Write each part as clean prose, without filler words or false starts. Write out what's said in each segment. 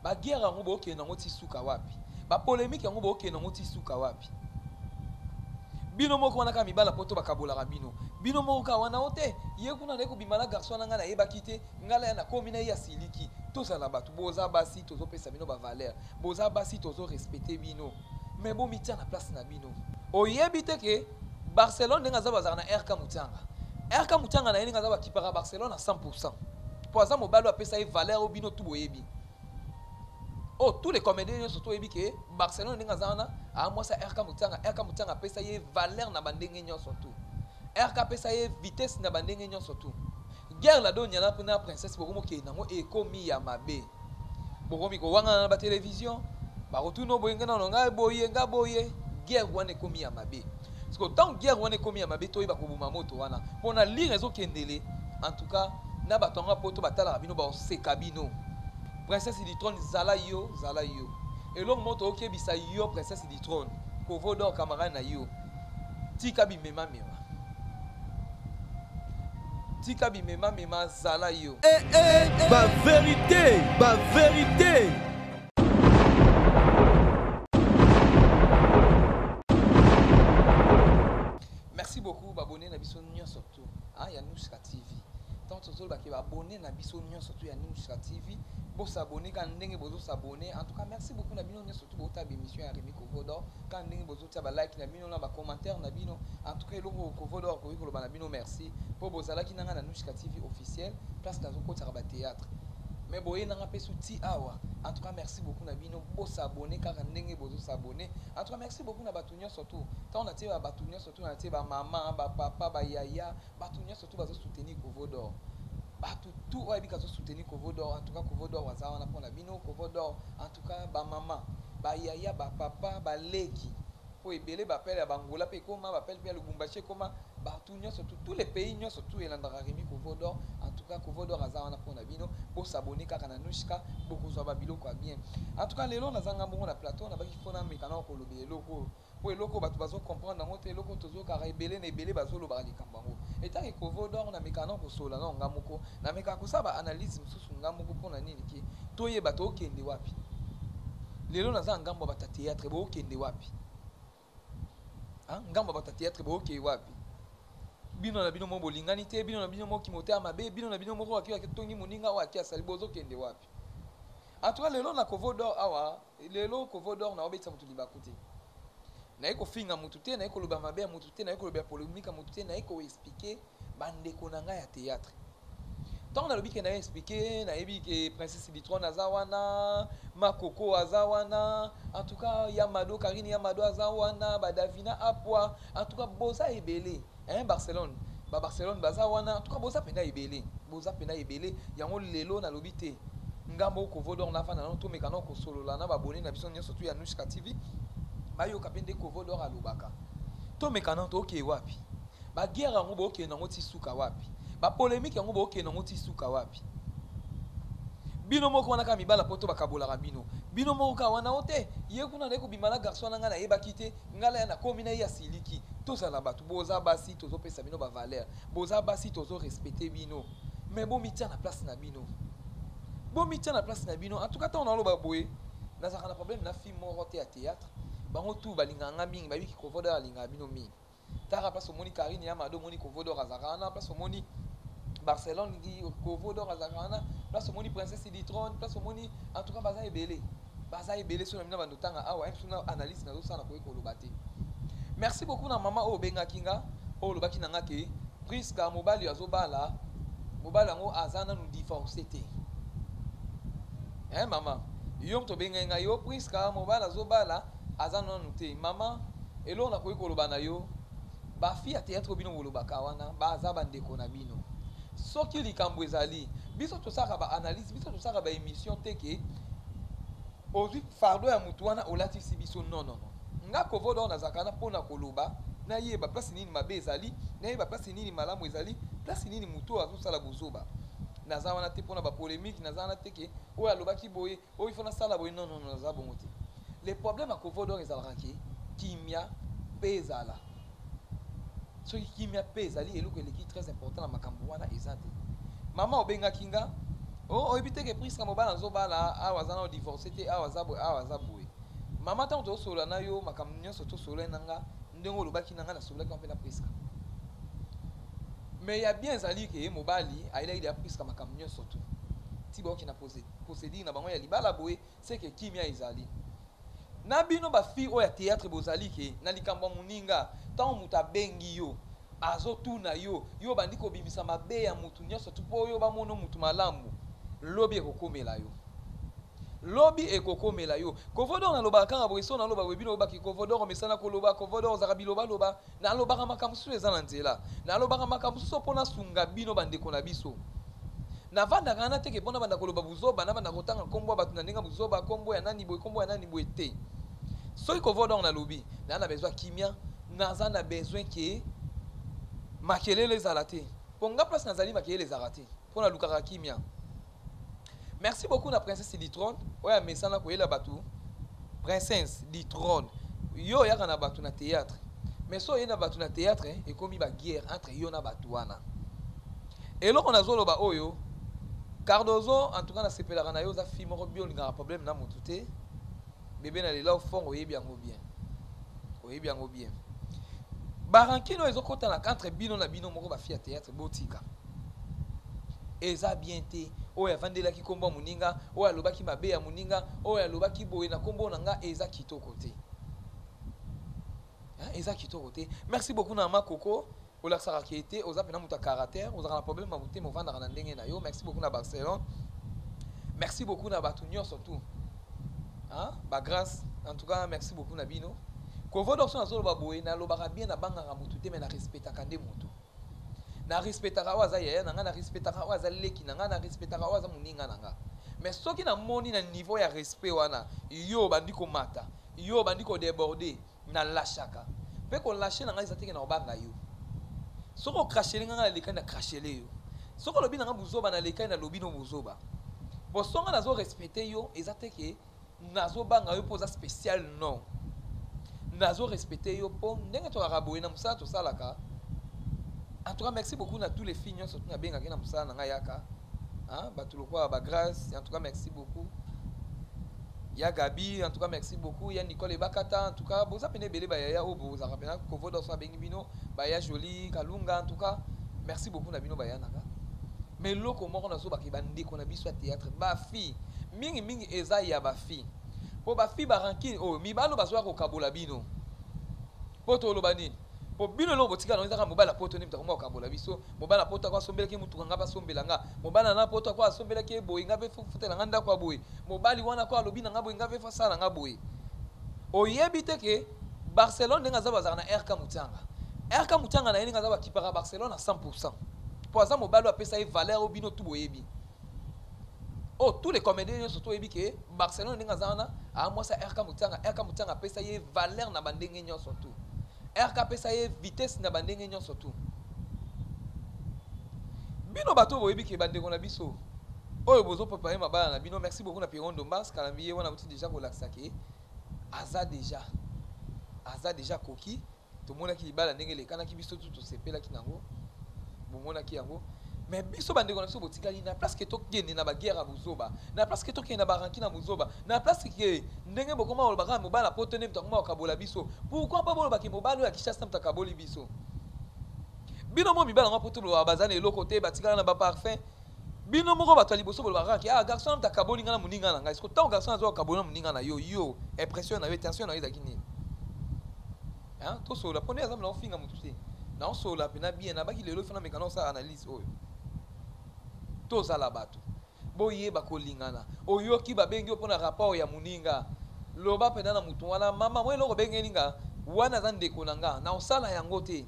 Baguerre yango bookende yango ti suka wapi? Bapolémique yango bookende yango ti suka wapi? Bino moko wana kaka mibala poto bakabolaka bino. Bino moko kaka wana o te, ye kuna naye kobima na garçon na ngai, nayebaki te, ngai na ye nakomi na ye asiliki. Tozala bato, boza basi, tozopesa bino bavaleur, boza basi, tozorespecte bino, mais bomitia na place na bino. Oyebi te ke Barcelone ndenge aza, bazalaka na RK Mutianga. RK Mutianga na ye ndenge aza, bakipaka Barcelone à 100%, po aza mobali oyo apesa ye valeur oyo bino tu boyebi. Oh, tous les comédiens nyonso toyebi ke Barcelone ndenge aza wana, amwasa RK Mutianga. RK Mutianga apesa ye valeur na bandenge nyonso tu. RK apesa ye vitesse na bandenge nyonso tu. Guerre la donia na princesse bokomokende nango ekomi ya mabe. Bokomi kowangana na batelevizio, bakotuna boye, ngai nano ngai boye, ngai boye. Guerre wana ekomi ya mabe. Parce que ntango guerre wana ekomi ya mabe, toyeba koboma moto wana mpona lire ezokendele. En tout cas na bato yango ya poto batalaka bino, baoseka bino. Princesse du trône, zala yo, zala yo. Eloko moko tookebisa yo, princesse du trône, Kovo d'or camarade na yo, tika bimemamema, tika bimemamema, zala yo. Eh, eh, ba vérité, ba vérité. Merci beaucoup babone na biso nyonso tu, ah, ya Nuska TV. Tant tozolobaki babone na biso nyonso tu ya Nuska TV, bosabone kaka ndenge bozosabone. En tout cas merci beaucoup na bino nyonso tu botala bémission ya Remy Kovodor, kaka ndenge bozotia balike na bino na bacommentaire na bino. En tout cas eloko Kovodor akoki koloba na bino, merci mpo bozalaki na ngai na Nuska TV officiel, place nazokotisaka bathéâtre, mais boye nanga mpe suti awa. En tout cas merci beaucoup na bino, bosabone kaka ndenge bozosabone. En tout cas merci beaucoup na bato nyonso tu. Ntango natie ba bato nyonso tu, natie bamama, bapapa, bayaya, bato nyonso tu bazosoutenir Kovodor, bato tu oyo ayebika azosoutenir Kovodor. En tout cas Kovodor aza wana mpona bino. Kovodor, en tout cas bamama, bayaya, bapapa, baleki, mpo ebele bapele ya Bangola mpe ekoma, bapele mpe ya Lubumbashi ekoma, bato nyonso tu, tous les pays nyonso tu elandaka Remy Kovodor. En tout cas Kovodor aza wana mpona bino. Bosabone kaka na Nushka, bokozwa babiloko ya bien. En tout cas lelo nazanga bongo na plateau, nabaki fo nameka na kolobela eloko oyo, mpo eloko bato bazocomprendre yango te, eloko tozokaka ebele na ebele bazolobaka likambo yango. Etake Kovodor, namekaka na kosola na nga moko, namekaka kosala baanalyse mosusu nga moko, mpona nini ke toyeba tookende wapi. Lelo naza na ngambo ya bato ya théâtre, bookende wapi? Ngambo ya bato ya théâtre, bookende wapi? Bino na bino moko bolingani te, bino na bino moko kimote ya mabe, bino na bino moko aki atongi moninga oyo aki asali, bozokende wapi? En tout cas lelo na Kovodor awa, lelo Kovodor na obetisa motu libaku te, naye kofinga motu te, naye koloba mabe ya motu te, naye koloba ya polémique ya motu te, naye koexplike bandeko na ngai ya théâtre. Ntango nalobi ke naye explike, nayebi ke princesse du trône aza wana, Makoko aza wana, en tout cas ya Mado, Karine ya Mado aza wana, badavina apwa, en tout cas boza ebele, hein, Barcelone, ba Barcelone baza wana. En tout cas boza mpenza ebele, boza mpenza ebele. Yango lelo nalobi te ngambo Kovodor navanda nano, tomeka nano kosolola na babone na biso nyonso tu ya Nushka TV, bayoka mpe nde Kovodor alobaka. Tomeka nano, tokee wapi? Baguerre yango bookende yango ti suka wapi? Bapolémique yango bookende yango ti suka wapi? Bino moko wana kaka mibala poto bakabolaka bino. Bino moko kaka wana o te, ye kuna naye kobima na garçon na ngai, nayebaki te, ngai na ye nakomi na ye asiliki. Tozala bato, boza basi, tozopesa bino bavaleur, boza basi, tozorespecte bino, mais bomitia na place na bino, bomitia na place na bino. En tout cas ntango naloba boye, nazalaka na problème na fille moko te ya théâtre. Bango tu balingaka nga mingi, bayebiki Kovodor alingaka bino mingi. Tara place omoni Karine ya Mado, omoni Kovodor azalaka wana, place omoni Barcelone, Kovodor azalaka wana, place omoni princesse du trône, place omoni, en tout cas baza ebele, baza ebele. So na bino bando tanga awa mso na analyse nazosala, nakoki koloba te. Merci beaucoup na mama oyo obengaki nga, oyo olobaki na nga ke Priska mobali azobala, mobali yango aza nanu divorce te. Eh mama, yo moto obengai ngai, yo Priska mobali azobala aza nanu te. Mama, eloko nakoki koloba na yo, bafi ya théâtre bino bolobaka wana baza bandeko na bino. Soki likambo ezali, biso tosalaka baanalyse, biso tosalaka baémission te ke ozwi fardeau ya motu wana olatisi biso. Non, non, non, nga Kovodor nazalaka wana mpona koloba, nayeba place nini mabe ezali, nayeba place nini malamu ezali, place nini motu oyo azosala bozoba. Naza wana te mpona bapolémique, naza wana te ke oyo alobaki boye, oyo ifo nasala boye. Non, non, non, naza bongo te. Le problème ya Kovodor ezalaka ke kimia mpe ezala. Soki kimia mpe ezali, eloko eleki très important na makambo wana eza te. Mama obengaki nga. Oh, oyebi te ke Prisca mobali azobala awa aza nao divorce te, awa aza boye, awa aza boye. Mama, ntango tozosolola na yo makambo nyonso tosololaki na nga, ndenge olobaki na nga, nasololaki mpe na Prisca. Mais ya bien ezali ke mobali ayelaki deya Prisca makambo nyonso tu ti baoki na procédure na bango ya libala boye, c'est que kimia ezali. Na bino ba fille oyo ya théâtre bozali ke na likambo ya moninga, ntango moto abengi yo azotuna yo, yo obandi kobimisa mabe ya motu nyonso tu mpo oyo bamona motu malamu, lobi ekokomela yo, lobi ekokomela yo. Kovodor, nalobaka kaka boye, so naloba boye, bino obaki Kovodor omesana koloba, Kovodor ozalaka bilobaloba. Nalobaka makambo mosusu eza na nzela, nalobaka makambo mosusu mpo nasunga bino bandeko na biso. Navandaka wana teke mpo nabanda koloba buzoba, nabanda kotanga nkombo ya bato na ndenge ya buzoba, nkombo ya nani boye, nkombo ya nani boye te. Soki Kovodor nalobi, naza na besoin ya kimia, naza na besoin ke makelele ezala te, mpo nga place nazali makelele ezalaka te, mpo nalukaka kimia. Merci beaucoup na Princesse du Trône oyo amesana koyela bato. Princesse du Trône, yo oyaka na bato na théâtre, mais so oye na bato na théâtre, ekomi baguerre entre yo na bato wana. Eloko nazoloba oyo, Cardozo, en tout cas nasepelaka na yo, oza fille moko bien, olingaka problème na motu te. Bebe na lela fort, oyebi yango bien, oyebi yango bien. Barancune oyo ezokɔta na entre bino na bino moko bafille ya théâtre, botika, eza bien te. Oyo avandelaki nkombo ya moninga, oyo alobaki mabe ya moninga, oyo alobaki boye na nkombo na nga, eza kitoko te, eza kitoko te. Merci beaucoup na mama Koko, olakisaka ke te oza mpena moto ya caractère, ozalaka na problème ya motema, ovandaka na ndenge na yo. Merci beaucoup na Barcelone, merci beaucoup na bato nyonso tout, hein? Bagrâce, en tout cas merci beaucoup na bino. Kovodor, so nazoloba boye, nalobaka bien, nabangaka motu te, me narespectaka nde motu. Narespectaka oyo aza yaya na ngai, narespectaka oyo aza leki na ngai, narespectaka oyo aza moninga na ngai. Mais soki namoni na niveau ya respect wana yo obandi komata, yo obandi kodéborder, nalashaka mpe. Kolâcher na ngai eza teke na kobanga yo. Soki ocrachele ngai, ngai nalekai na crachele yo. Soki olobi na ngai buzoba, nalekai nalobi no buzoba. Bo so ngai nazorespecte yo, eza teke nazobanga yo mpo oza spécial, non. Nazorespecte yo mpo ndenge tokaka boye na mosala tosalaka. En tout cas merci beaucoup na tous les filles nyonso tu nabengaki na mosala na ngai yaka, bato lokola bagrâce, en tout cas merci beaucoup. Ya Gabi, en tout cas merci beaucoup. Ya Nicole Ebakata, en tout cas boza pene ebele, bayaya oyo bozalaka mpena Kovodo so abengi bino, baya Joli Kalunga, en tout cas merci beaucoup na bino baya nanga. Mais eloko moko nazobaka, bandeko na biso ya théâtre, bafille mingimingi, eza ya bafille, mpo bafille barancune oyo mibali oyo bazoya kokabola bino, mpo toloba nini? Mpo bino eloko botikala nango ezaka mobali ya poto nde moto akoma kokabola biso. Mobali ya poto ako asombelaki mutuka, nga mpe asombela nga. Mobali na poto ako asombelaki ye boye, nga mpe futela nga ndako ya boye. Mobali wana ko alobi na nga boye, nga mpe asala nga boye. Oyebi te ke Barcelone ndenge aza, bazalaka na RK Mutianga. RK Mutianga na ye ndenge aza, bakipaka Barcelone à 100, mpo aza mobali oyo apesa ye valeur oyo bino tu boyebi. Oh, tous les comédiens nyonso toyebi ke Barcelone ndenge aza wana, amwasi ya RK Mutianga. RK Mutianga apesa ye valeur na bandenge nyonso tu. RK apesa ye vitesse na bandenge nyonso tu. Bino bato boyebi ke bandeko na biso oyo bozoprépare mabala na bino. Merci beaucoup na Piron Dombas Kalambi, ye wana auti déjà kolakisa ke aza déjà koki. Tomonaki libala ndenge elekanaki, biso tu tosepelaki nango, bomonaki yango. Mais biso bandeko na biso botikali na place ke tokende na baguerre ya buzoba, na place ke tokende na barancune ya buzoba, na place ke ndenge bokoma kolobaka mobali apoto nde moto akoma kokabola biso. Pourquoi mpo bolobaki mobali oyo ya Kinshasa moto akaboli biso? Bino mo mibali yango poto bolobaka baza na eloko te, batikala na baparfum. Bino moko bato ya liboso bolobaka kaka: "Ah, garçon moto akaboli nga na moninga na ngai." Siko ntango garçon azwa kokaboli na moninga na yo, yo impression na yo, tension na yo ezalaki nini? Tosolola mpo nde aza na ofinga motu te, naosolola mpena bien. Nabaki lelo ifana meka naosala analyse oyo. Tozala bato, boyeba kolingana. Oyoki babengi yo mpona rapport ya moninga, loba mpena na motu wana: "Mama, mo eloko obengeli nga wana, aza ndeko na nga, na osala yango te."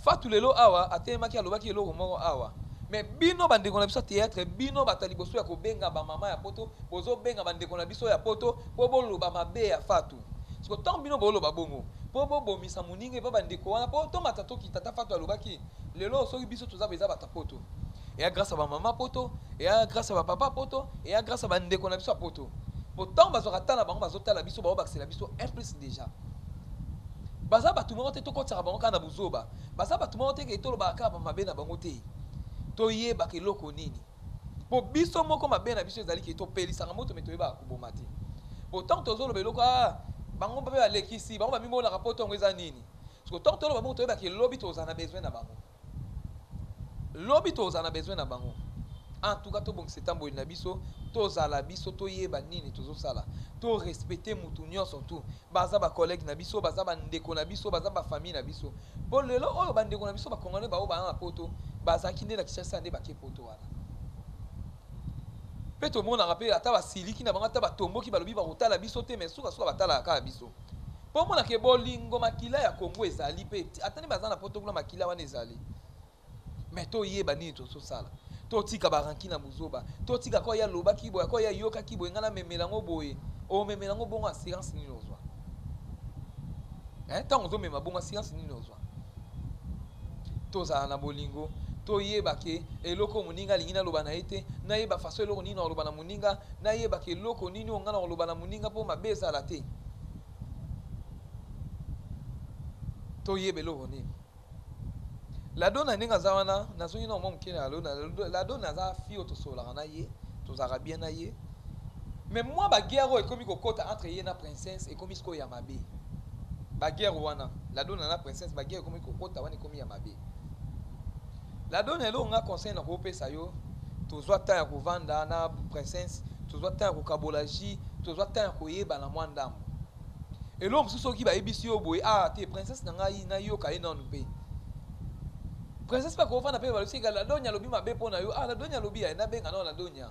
Fatu lelo awa atelemaki, alobaki eloko moko awa. Mais bino bandeko na biso ya théâtre, bino bato ya liboso ya kobenga bamama ya poto, bozobenga bandeko na biso ya poto mpo boloba mabe ya Fatu. Siko ntango bino boloba bongo mpo bobomisa moninga epa bandeko wana, mpo tomata tokita ta Fatu alobaki lelo, soki biso toza eza bato ya poto, eya grâce ya bamama poto, eya grâce ya bapapa poto, eya grâce ya bandeko na biso ya poto. Po ntango bazwaka ta na bango, bazotala biso, baobakisela biso un plus. Déjà baza bato moko te tokotisaka bango kaka na buzoba, baza bato moko te ke tolobaka kaka bamabe na bango te. Toyebaka eloko nini. Po biso moko mabe na biso ezali ke topelisaka moto me toyebaka koboma te. Po ntango tozoloba eloko ah, bango mpe balekisi bango bamimonaka poto yango eza nini. Siko ntango toloba bongo toyebaka ke lobi tozala na besoin na bango. Lobi tozala na besoin na bango. En tout cas tobongisa etamboli na biso, tozala biso toyeba nini tozosala. To respecter mutu nyonso tout. Baza ba collègues na biso, baza ba ndeko na biso, baza ba famille na biso. Po lelo oyo ba ndeko na biso ba congolais ba oyo baza na poto, bazalaki nde na Kinshasa nde bake poto wana. Pe tomonaka pe ata basiliki na bango ata batomboki balobi bakotala biso te mais suka suka batalaka kaka biso. Po omona ke bolingo makila ya Congo ezali pe ata nde baza na poto kuna makila wana ezali. Mais toyeba nini tozosala. Totika ba rancune na buzoba. Totika ko ya lobaki boye, ko ya yokaki boye, nga namemela yango boye. Omemela yango bongo assurance nini ozwa? Hein, ntango ozomema bongo assurance nini ozwa? Tozala na bolingo, toyeba ke eloko moninga alingi naloba na ye te, nayeba façon eloko nini nakoloba na moninga, nayeba ke eloko nini oyo nga nakoloba na moninga mpo mabe ezala te. Toyeba eloko nini. La Donna ndenge aza wana, nazongi na mwa moke na La Donna. La Donna aza fille oyo tosololaka na ye, tozalaka bien na ye. Mais mwa ba guerre oyo ekomi kokota entre ye na princesse ekomi sikoyo ya mabe. Ba guerre wana, La Donna na princesse, ba guerre ekomi kokota wana ekomi ya mabe. La Donna eloko nga conseil na kopesa yo, tozwa temps ya kovanda na princesse, tozwa temps ya kokabola jus, tozwa temps ya koyebana mwa ndambo. Eloko mosusu soki bayebisi yo boye, ah te princesse na ngai nayoka ye nanu mpe. Princesse mpe akofanda mpe balobi sika Ladonia alobi mabe mpo na yo, ah Ladonia alobi ya nabenga nao Ladonia.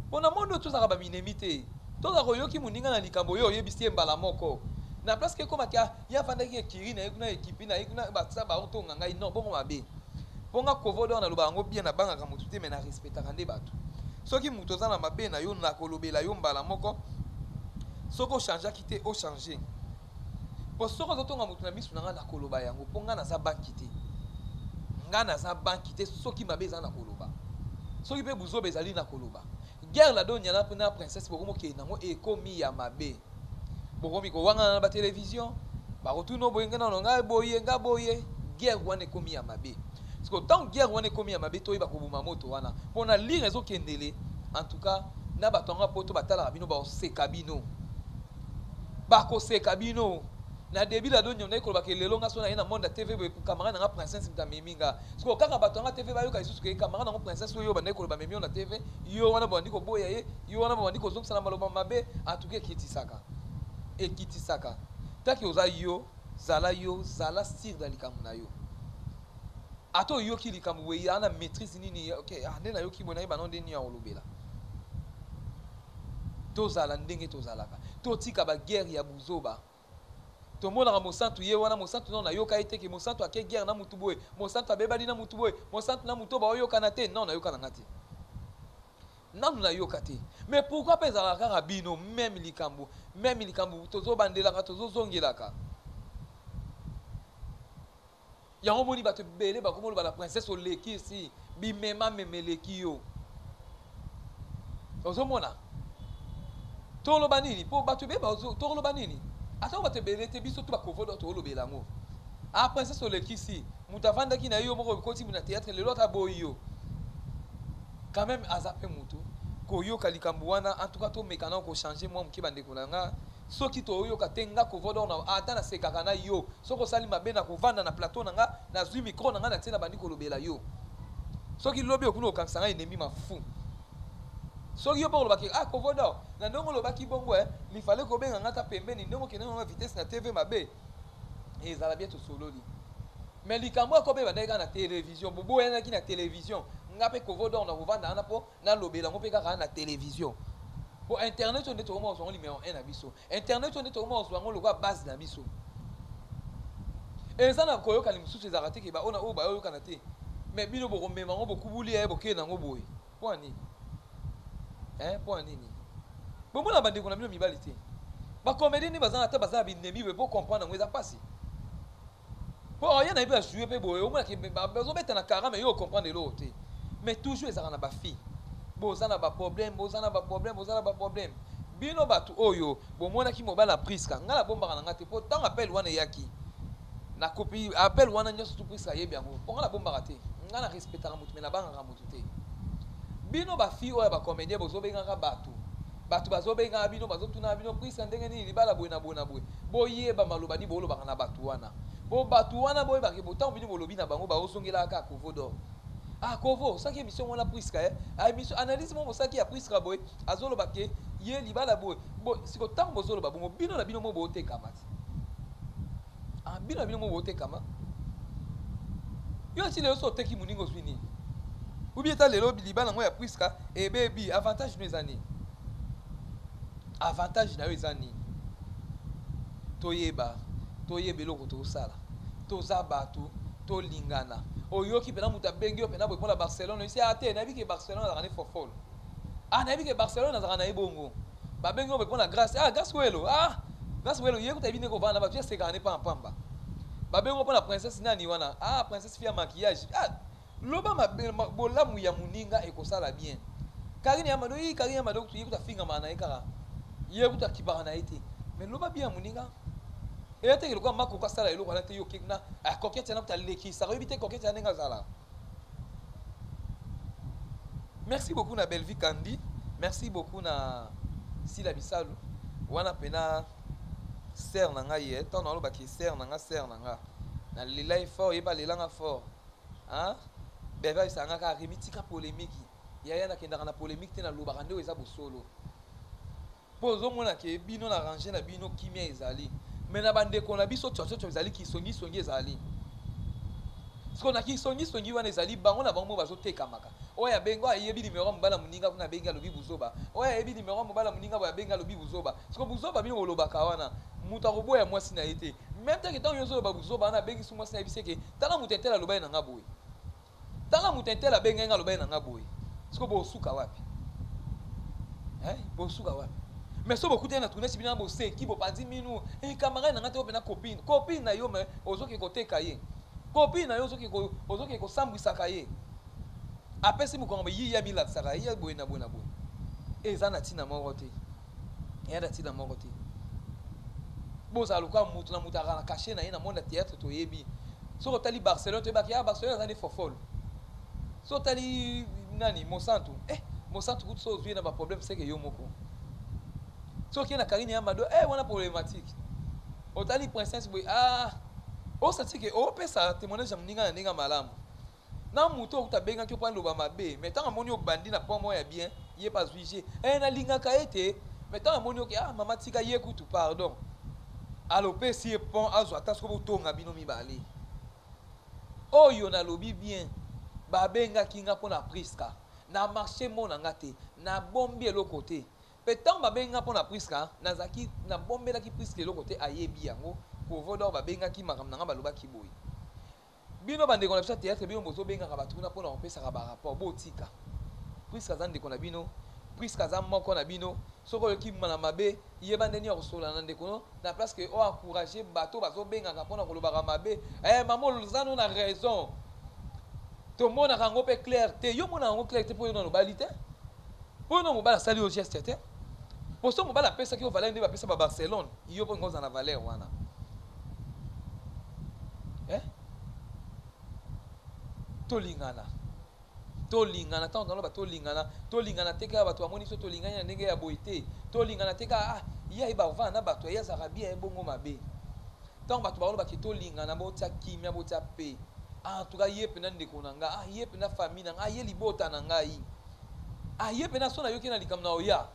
Mpo na monde oyo tozalaka ba minemi te. Tozalaka oyoki moninga na likambo yo oyebisi ye mbala moko. Na place ke ekoma ke ah ye afandaki ekiri na ye kuna ekipi na ye kuna batsa baotonga ngai non bongo mabe. Mpo nga kovo donc naloba yango bien nabangaka motu te mais na respectaka nde bato. Soki moto oza na mabe na yo nakolobela yo mbala moko. Soki o changeaki te o changer. Po soki ozo tonga mutu na misu na nga nakoloba yango po nga naza banki te. Nga naza banki te soki mabe eza nakoloba. Soki pe buzoba ezali nakoloba. Guerre la donia na na princesse bokomi okende nango ekomi ya mabe. Bokomi kowangana na ba television bakotuna boye nga na nga boye nga boye guerre wana ekomi ya mabe. Parce que tant guerre wana ekomi ya mabe toyeba koboma moto wana pona lire ezokendele en tout cas na bato yango ya poto batalaka bino bakoseka bino bakoseka bino na début la donyo naye koloba ke lelo nga so naye na monde ya TV boye camarade na nga princesse moto amemi nga sikoyo kaka bato yanga TV bayoka lisusu ke camarade nango princesse oyo bandaki koloba memi yo na TV yo wana bobandi koboya ye yo wana bobandi kozongisa na maloba mabe en tout cas ekitisaka ekitisaka taki oza yo zala yo zala sire na likambo na yo Ata oyoki likambo boye ya na maitrise nini ok ah nde nayoki boye nayeba nao nde nini ya kolobela. Tozala ndenge tozalaka. Totika ba guerre ya buzoba. Tomonaka mosantu ye wana mosantu nao nayoka ye te ke mosantu ake guerre na mutu boye, mosantu abebani na mutu boye, mosantu na mutu oyo baoyokana te. Non nayoka na nga te. Nanu nayoka te. Mais pourquoi pe ezalaka kaka bino meme likambo, meme likambo tozobandelaka tozozongelaka. Yango omoni bato ebele bakomi oloba na princesse olekisi bimema mema eleki yo. Ozomona? Toloba nini? Po bato ebele bazo toloba nini? Ata bato ebele te biso to bakovo do tolobela yango. Ah princesse olekisi, moto avandaki na yo moko okoti na théâtre lelo ata boyi yo. Quand même aza pe moto koyoka likambo wana en tout cas tomeka na ko changer mwa moke bandeko na nga. Soki toyoka te nga kovo d'or na ata na sekaka na yo soki osali mabe na kovanda na plateau na nga na zui micro na nga na tie na bandi kolobela yo soki lobi okuna okangisa nga ennemi ma fou soki yo pe oloba ke ah kovo d'or na ndenge olobaki bongo eh il fallait kobenga nga ata pembeni ndenge okende nga vitesse na TV mabe ezala bien tosololi mais likambo ya kobe ebandaki kaka na television boboyanaki na television nga pe kovo d'or na kovanda wana po Nalobela yango pe kaka na television. Po internet oyo nde tokoma kozwa yango numero 1 na biso. Internet oyo nde tokoma kozwa yango lokola base na biso. Eza na koyokani mosusu ezalaka te ke ba oyo na oyo bayoyokana te. Mais bino bokomema yango bokubuli ye bokei na yango boye. Mpo na nini? Hein, mpo na nini? Bomona bandeko na bino mibali te. Ba comedien nde baza na ata baza na binemi boye po comprendre yango eza pasi. Po oya na ye pe a jouer pe boye omona ke bazo beta na kara mais yo o comprendre eloko te. Mais toujours ezalaka na ba filles. Boza na ba problème, boza na ba problème, boza na ba problème. Bino batu oyo bomonaki mobali ya Prisca, nga na bombaka na nga te po tango appel wana eyaki na copie appel wana nionso tout Prisca ayebi yango. Po nga na bombaka te. Nga na respectaka mutu mais na bangaka mutu te. Bino ba fille oyo ya ba comedien bozo bengaka batu batu bazo bengaka bino bazo tunaka bino Prisca ndenge nini libala boye na boye na boye boyeba maloba nini bolobaka na batu wana po batu wana boyeba ke tango bino bolobi na bango bazo zongelaka kaka kovo d'or ah kovo osalaki emission wana Prisca eh ah emission analyse moko bosalaki ya Prisca boye azoloba ke ye libala boye bo siko tango bozoloba bongo bino na bino mo botekama ti ah bino na bino mo botekama yo ti lelo so oteki moninga ozwi nini ubi ata lelo libala yango ya Prisca ebebi avantage no eza nini avantage na yo eza nini toyeba toyeba eloko tozosala toza bato tolingana oyoki mpena moto abengi yo mpena boye mpona barcelone oyisi a ah, te nayebi ke barcelone azalaka ne fofolo ah nayebi ke barcelone azalaka na ye bongo babengi yo boye mpona grace ah grace welo ah grace welo ye kuta yebi ndenge kovanda na bato ye asekaka ne pamba pamba babengi yo mpona princesse nani wana ah princesse fille ya maquillage ah loba mabe bolamu ya moninga ekosala bien karine ya mado yi karine ya mado kutu ye kutu afingamaka na ye kaka ye kutu akipaka na ye te mais loba bien ya moninga eya teke lokola makoko asala eloko wana te yo okeki na ah, coquette yana kutu alekisaka oyebi te coquette ya ndenge azala Merci beaucoup na Bellevue Kandy. Merci beaucoup na Sila Bisalu. Wana pena sœur na ngai ye. Tant na loba ki sœur na nga sœur na nga. Na lela ye fort, ye ba lela nga fort. Hein? Bellevue ayebisaka nga kaka Remy tika polémique. Yaya nakendaka na polémique te na lobaka nde oyo eza bosolo. Po ozo mona ke bino na range na bino kimia ezali mais na ba ndeko na biso tshotshotsho ezali kisongi songi ezali. Sikoyo na kisongi songi wana ezali bango na bango moko bazo tekamaka. Oyo abengi oyo ayebi numero ya mobali ya moninga kuna abengi alobi buzoba. Oyo ayebi numero ya mobali ya moninga boye abengi alobi buzoba. Sikoyo buzoba bino bolobaka wana moto akoboya mwasi na ye te. Meme temps ke tango yo ozoloba buzoba wana abengisi mwasi na ye ayebisi ye ke tala moto un tel alobaki na nga boye. Tala moto un tel abengaki nga alobaki na nga boye. Sikoyo bosuka wapi? Hein? Bosuka wapi? Mais soki bokutani na tournage bino boseki bopanzi minu eh, camarade na nga te opena copine copine na yo mais ozoki koteka ye copine na yo ozoki ozoki kosambwisaka ye apesi mokongo ye ye amilakisaka ye boye na boye na boye eza na ntina moko te eya na ntina moko te bozala lokola moto na moto azala na cachet na ye na monde ya théâtre toyebi soki otali barcelone toyebaki ya ah, barcelone aza nde fofolo soki otali nani mosantu eh mosantu kutu so ozwi ye na baproblème seke yo moko soki okei na karine ya mado eh wana problématique otali princesse boye ah osati ke opesa témoignage ya moninga na ndenge ya malamu Na mutu oyo kutu abengaki yo po aloba mabe mais tango amoni obandi na point moko ya bien ye pe azui jeu eh nalingaka ye te mais tango amoni yo ke ah mama tika ye kutu pardon alors opesi ye pont azwa ata soki botonga bino mibale oyo nalobi bien babengaki nga pona Prisca na marche mona nga te nabombi eloko te pe tango babengi nga pona Prisca nazalaki nabombelaki Prisca eloko te ayebi yango kovo d'or babengaki makambo na nga balobaki boye Bino ba ndeko na biso ya theatre bino bozo bengaka batu kuna pona kopesaka ba rapport botika Prisca aza ndeko na bino Prisca aza moko na bino soki oyoki na mabe yeba ndeni ya kosolola na ndeko no na place que o encourager bato bazo bengaka pona kolobaka mabe eh mama oza no na raison tomonaka yango pe clair te yo omonaka yango clair te po yo nanu obali te po yo nanu mobali asali yo geste te po soki mobali apesaki yo valeur nde bapesa ba Barcelone yo po oza na valeur wana eh? tolingana tolingana ntango naloba tolingana tolingana te kaka bato bamoni biso tolingani na ndenge ya boye te tolingana te kaka ah, ye ayeba kovanda na bato ye azalaka bien ebongo mabe ntango bato balobaki tolingana botya kimia botya pe ah, en tout cas ye mpena ndeko na ngai ah, ye mpena famille na ngai ah, ye libota na ngai ah, ye mpena so nayoki na likambo na oya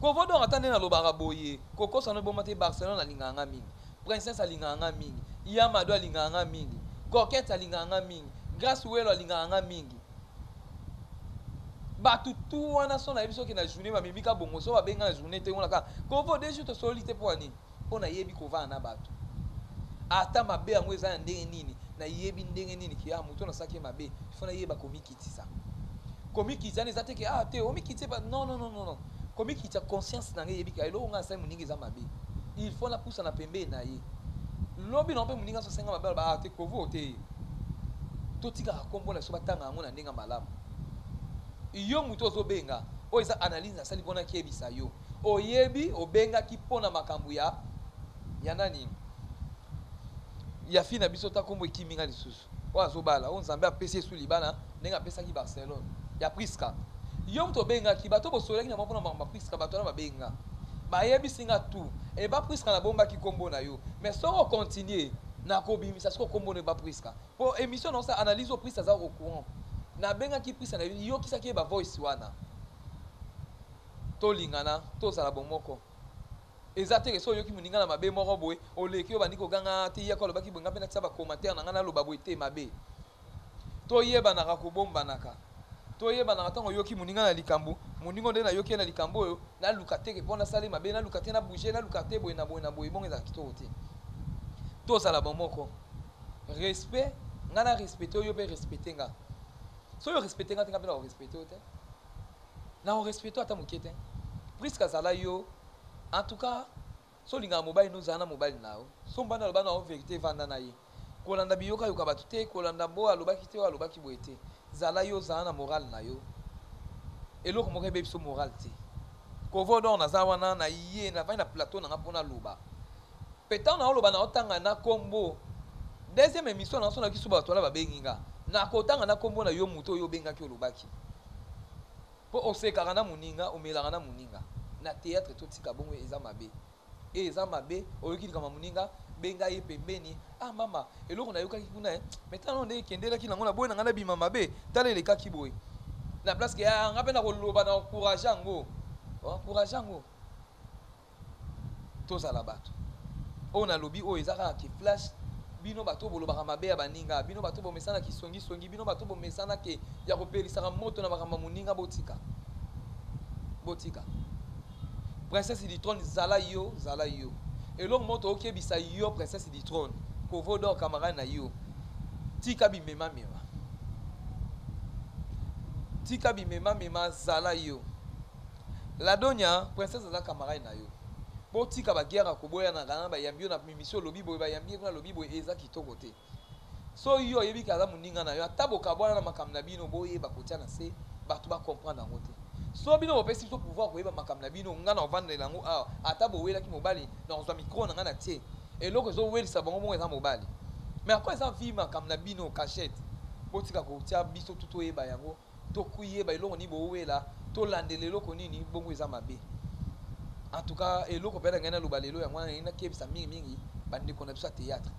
kovodor ata nde nalobaka boye kokosa no eboma te barcelone alingaka nga mingi princesse alingaka nga mingi ya mado alingaka nga mingi coquette alingaka nga mingi grace welo alingaka nga mingi bato tu wana so nayebi soki na journée bamemi ka bongo so babenga na journée te monaka kovo de jour tosololi te mpo ya nini mpo nayebi kovanda na bato ata mabe yango eza ya ndenge nini nayebi ndenge nini ke ah moto nasalaki ye mabe ifo nayeba komikitisa komikitisa wana eza te ke ah te omikitisa epa non non non non komikitisa conscience na ngai eyebi ke eloko ngai nasali moninga eza mabe il faut napusana pembeni na ye lobi na mpe moninga so asenga mabe aloba ah te kovo te totikaka nkombo na biso batanga yango na ndenge ya malamu yo moto ozobenga oyo eza analyse nasali mpona kiyebisa yo Oyebi obengaki pona makambo ya ya nani ya fille na biso ta kombo ekimi nga lisusu oyo azobala oyo nzambe apesi ye su libala ndenge apesaki Barcelone. Ya Prisca. Yo moto obengaki bato bosololaki na bango mpona makambo ya Prisca, bato wana babenga. Bayebisi nga tout. Et ba Prisca nabombaki kombo na yo. Mais soki o continuer, nakobimisa sikoyo kombo na yo ba Prisca. Po emission na osala analyse oyo Prisca aza au courant. Nabengaki Prisca na yokisaki ye ba voice wana. Tolingana, tozala bomoko. Eza te ke soki oyoki moninga na mabe moko boye, oleki obandi koganga te yako alobaki boye nga pe natia ba commentaire na nga naloba boye te mabe. Toyebanaka kobombanaka. Toyebanaka ntango oyoki moninga na likambo, moninga oyo nde nayoki ye na likambo oyo, naluka te ke mpo nasala ye mabe, naluka te na bouger, naluka te boye na boye na boye, bongo ezalaka kitoko te. Tozala bomoko. Respect, nga na respecte yo, yo mpe respecte nga. Soki o respecte nga te, nga mpe nako respecte yo te. Nako respecte yo ata moke te. Prisca zala yo, en tout cas, Soki olingaka mobali no zala na mobali na yo. Soki mobali aloba na yo verite vanda na ye. Kolanda biyoka yoka batu te, kolanda bo alobaki te oyo alobaki boye te. Zala yo zala na morale na yo. Eloko moko ebebiso morale te. Kovo d'or naza wana na ye navandi na plateau na nga mpo naloba. Pe tango naoloba naotanga na kombo. Deuxième emission na so nayoki so bato wana babengi nga. Nakotanga na kombo na yo moto oyo obengaki olobaki. Po osekaka na muninga omelaka na muninga na theatre totika bongo eza mabe eza mabe oyoki likambo ya muninga benga ye pembeni ah mama eloko nayokaki kuna eh mais tala ndenge ekendelaki nango na boye na ngai nabima mabe tala elekaki boye na place ke ah nga pe nakoloba na encourage yango encourage yango. Tozala bato. Oyo nalobi oyo eza kaka ki flash. Bino bato bolobaka mabe ya baninga, bino bato bomesana kisongi songi, bino bato bomesana ke ya kopelisaka moto na makambo ya moninga, botika. Botika. Princesse du trône zala yo, zala yo. Eloko moko tokebisa yo princesse du trône, Kovo d'or camarade na yo. Tika bimema mema. Tika bimema mema zala yo. La Donya, princesse aza camarade na yo. Botika ba guerre ya koboyanaka na bayambi yo na emission olobi boye bayambi ye kuna alobi boye eza kitoko te. Soki yo oyebi ke aza moninga na yo ata bokabwana na makambo na bino boyeba kotia na se bato ba comprendre yango te. Soki bino bopesi biso pouvoir koyeba makambo na bino nga na kovandela yango awa ata bowelaki mobali na kozwa micro na nga na tie eloko ezowelisa bango bongo eza mobali. Mais ako eza vie makambo na bino cachette botika kotia biso tout toyeba yango. Tokoyeba eloko nini bowela, tolandela eloko nini, bongo eza mabe. En tout cas, eloko mpe na ngai naloba lelo yango wana nalingi nakebisa mingi mingi bandeko na biso ya théâtre.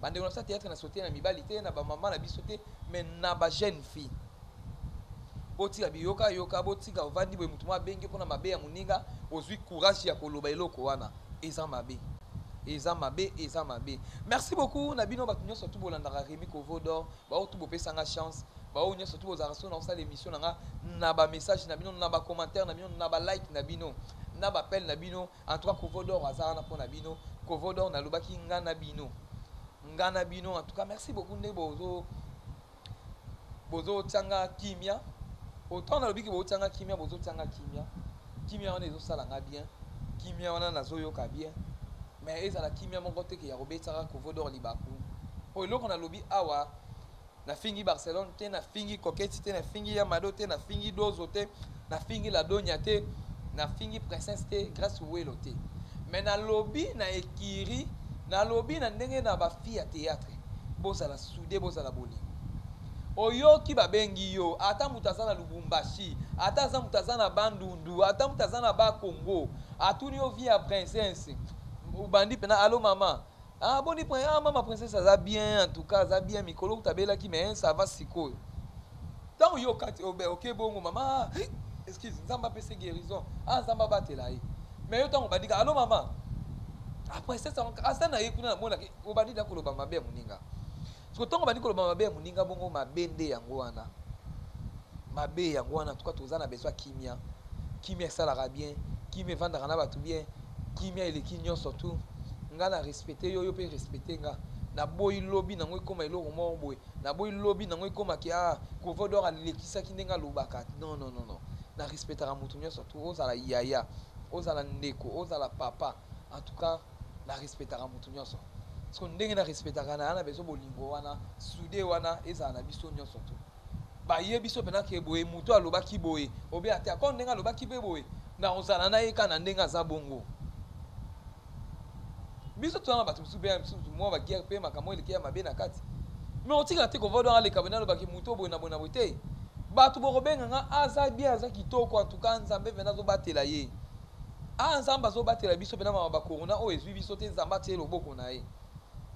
Bandeko na biso ya théâtre na sote na mibali te, na ba mama na biso te, mais na ba jeune fille. Botika biyoka yoka, botika ovandi boye moto moko abengi yo mpona mabe ya moninga, ozwi courage ya koloba eloko wana. Eza mabe. Eza mabe, eza mabe. Merci beaucoup na bino bato nyonso tu bolandaka Remy Kovo d'or, baoyo tu bopesa nga chance. Ba oyo nionso tout bozalaka soki nao sala emission na nga na ba message na bino na ba commentaire na bino na ba like na bino na ba appel na bino en tout cas kovo d'or aza wana pona bino kovo d'or nalobaki nga na bino nga na bino en tout cas merci beaucoup nde bozo bozo tianga kimia autant nalobi ke bozo tianga kimia bozo tianga kimia kimia wana ezo sala nga bien kimia wana nazo yoka bien mais ezala kimia moko te ke ya kobetisaka kovo d'or libaku po eloko nalobi awa Na fingi Barcelone te, na fingi Coquette te, na fingi ya Mado te, na fingi Dozo te, na fingi La Donia te, na fingi Princesse te, Grace Welo te. Mais na lobi na ekiri, na lobi na ndenge na ba filles ya theatre. Bozala soude, bozala bolingo. Oyoki babengi yo, ata moto aza na Lubumbashi, ata aza moto aza na Bandundu, ata moto aza na Ba Congo, atuni yo vie ya Princesse. Obandi pena, allo mama. Ah boni prin ah mama princesse aza bien en tout cas aza bien mikolo kutu abelaki mais ça va sikoyo. Tango yo okati obe oke bongo mama ah, excuse Nzambe apesa guérison ah Nzambe abatela ye. Mais yo tango obandi ka allo mama ah princesse aza na ye kuna namonaki obandi da koloba mabe ya moninga. Siko tango obandi koloba mabe ya moninga bongo mabe nde yango wana. Mabe yango wana en tout cas toza na besoin ya kimia. Kimia esalaka bien, kimia evandaka na bato bien, kimia eleki nyonso tout. Nga na respecte yo, yo pe respecte nga. Naboyi lobi nango ekoma eloko moko boye. Naboyi lobi nango ekoma ke ah Kovo d'or alekisaki ndenge alobaka. Non non non non. Na respectaka mutu nyonso tout, ozala yaya, ozala ndeko, ozala papa. En tout cas na respectaka mutu nyonso. Siko ndenge na respectaka na na besoin bolingo wana, soude wana ezala na biso nyonso tout. Baye biso pena ke boye mutu alobaki boye, obe ate akon ndenge alobaki pe boye, na ozala na ye ka na ndenge aza bongo. Biso toza na bato mosusu pe mosusu mwa ba guerre pe makambo eleki ya mabe na kati. Mais otikala te kovodo aleka boye nalobaki mutu boye na boye na boye te. Bato bokobenga nga aza bien, aza kitoko, en tout cas Nzambe mpenza azobatela ye. Ah, Nzambe azobatela biso mpenza, mama ba corona oyo ezwi biso te, Nzambe atie loboko na ye.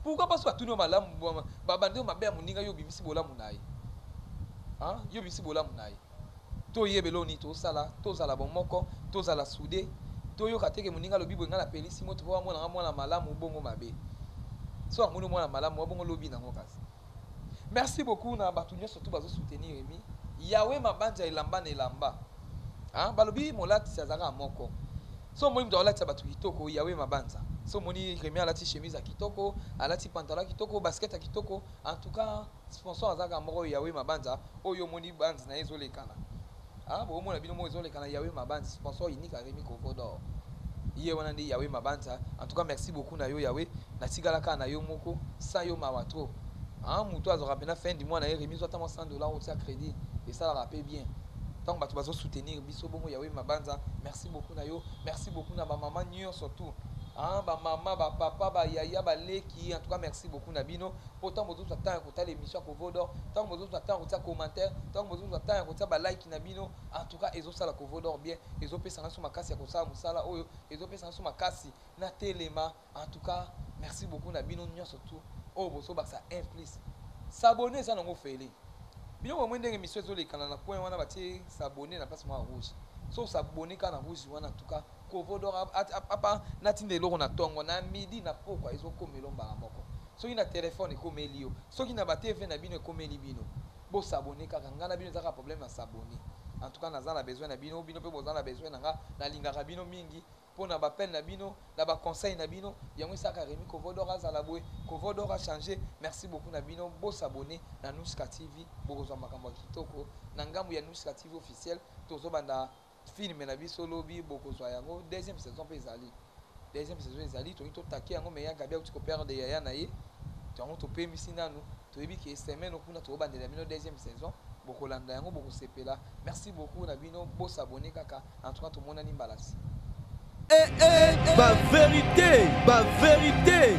Pourquoi pas batuni yo malamu, babandi yo mabe ya moninga, yo obimisi bolamu na ye? Ah, yo obimisi bolamu na ye. Toyeba eloko nini tosala, tozala bomoko, tozala soudé, toyoka te ke moninga alobi boye, ngai napelisi moto mpo amona nga mwana malamu, bongo mabe. So amoni mwana malamu, bongo lobi nango kasi. Merci beaucoup na bato nyonso tu bazo soutenir Remy. Yahweh Mabanja elamba na elamba. Hein? Balobi molatisi azalaka moko. So omoni moto alatisa bato kitoko, Yahweh Mabanza. So omoni Remy alati chemise ya kitoko, alati pantalon ya kitoko, basket ya kitoko. En tout cas, sponsor azalaka moko, Yahweh Mabanza, oyo omoni banzi na ye ezolekana. Ah, bomona bino moko ezolekana, Yahweh Mabanza, sponsor unique ya Remy Kovo d'Or. Ye wana nde Yahweh Mabanza. En tout cas, merci beaucoup na yo Yahweh. Natikala kaka na yo moko, sans yo mawa trop. Ah, moto azwaka mpenza fin du mois na ye, Remy ozwa ata mwa 100 $ otia crédit, esalaka mpe bien. Ntango bato bazosoutenir biso bongo, Yahweh Mabanza, merci beaucoup na yo. Merci beaucoup na bamama nyonso tout. Ah, bamama, bapapa, bayaya, baleki, en tout cas merci beaucoup na bino. Po ntango bozozwa temps ya kotala émission ya Kovo d'Or, ntango bozozwa temps ya kotia commentaire, ntango bozozwa temps ya kotia balike na bino, en tout cas ezosala Kovo d'Or bien, ezopesa nga so makasi ya kosala mosala oyo, ezopesa nga so makasi na telema. En tout cas, merci beaucoup na bino nyonso tout oyo bozobakisa 1 plus. S'abonner eza nango fele. Bino bomoi ndenge émission ezolekana na coin wana, batie s'abonner na place moko ya rouge. So s'abonner kaka na rouge wana, en tout cas Kovo d'Or apa natinda eloko na ntongo, na midi, na pokwa, ezokomela mbala moko. Soki na telefone ekomeli yo, soki na ba TV na bino ekomeli bino. Bos'abonner kaka, ngai na bino eza kaka problème ya s'abonner. En tout cas naza na besoin na bino, bino mpe boza na besoin na nga, nalingaka bino mingi mpo na baappel na bino, na baconseil na bino. Yango esalaka Remy Kovo d'Or azala boye, Kovo d'Or a changé. Merci beaucoup na bino. Bos'abonner na Nuska TV, bokozwa makambo ya kitoko na ngambo ya Nuska TV officiel. Tozobanda film na biso lobi, bokozwa yango. Deuxième saison mpe ezali, deuxième saison ezali, tolingi totake yango, mais ya Gabi auti koperdre yaya na ye, yango topemisi nanu. Toyebi ke semaine kuna tokobandela bino deuxième saison, bokolanda yango, bokosepela. Merci beaucoup na bino, bos'abonner kaka. En tout cas tomonani mbala nsima. Eh, eh, ba vérité, ba vérité.